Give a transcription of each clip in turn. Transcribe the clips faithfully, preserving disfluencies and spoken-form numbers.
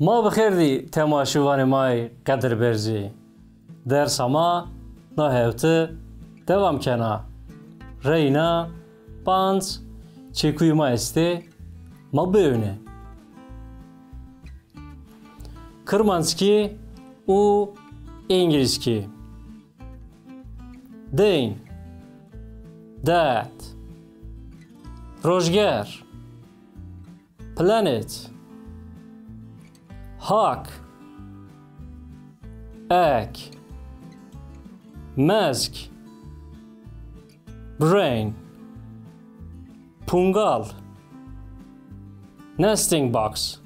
Ma bi xêr dî temaşivanê ma yê qedirberzî. Dersa ma no hefte dewam kena. Reyna panc çekuyê ma estê, ma biewne. Kirmanckî û îngilizkî. Deyn, dad, rojger, planet, hak, ek, mezg, brain, pungal, nesting box.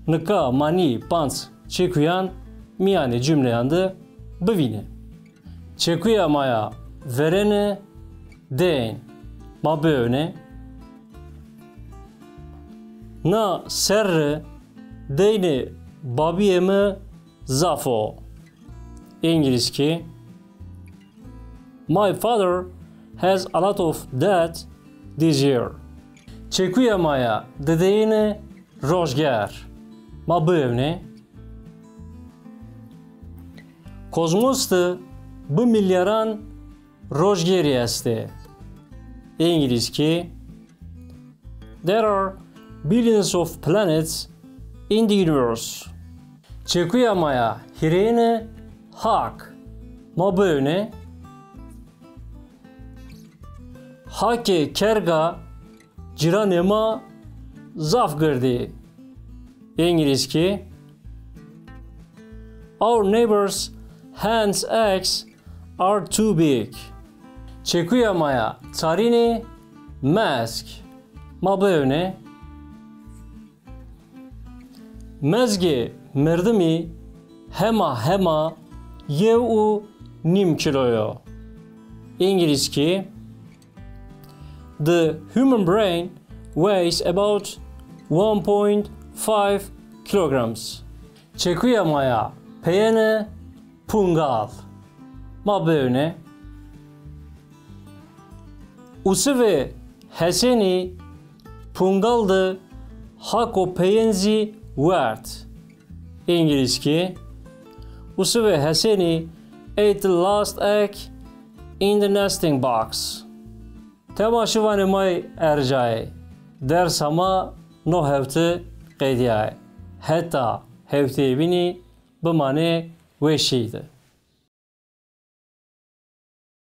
Nika ma nî panc çekuyan mîyanê cumleyan de bivîne. Çekuya ma ya verêne deyn, ma biewne. Na serre deynê babîyê mi zaf o. Îngilizkî. My father has a lot of debt this year. Çekuya ma ya dideyêne rojger, ma biewne. Kozmos de bi milyaran rojgerî estê. Îngilizkî. There are billions of planets in the universe. Çekuya ma ya hîrêyêne hak, ma biewne. Hakê kerga cîranê ma zaf gird ê. Îngilizkî. Our neighbors' hens' eggs are too big. Çekuya ma ya çarînî mezg, ma biewne. Mezgê merdimî hema hema yew û nîm kîlo yo. Îngilizkî. The human brain weighs about one point five kilograms. Çekuya ma ya peyêne pungal, ma biewne. Usivê Hesenî pungal de hako peyên zî werd. Îngilizkî. Usivê Hesenî ate the last egg in the nesting box. Temaşivanê ma yê erjayê, dersa ma no hefte qedîyayê. Heta hefteyê bînî bimanê weşî de.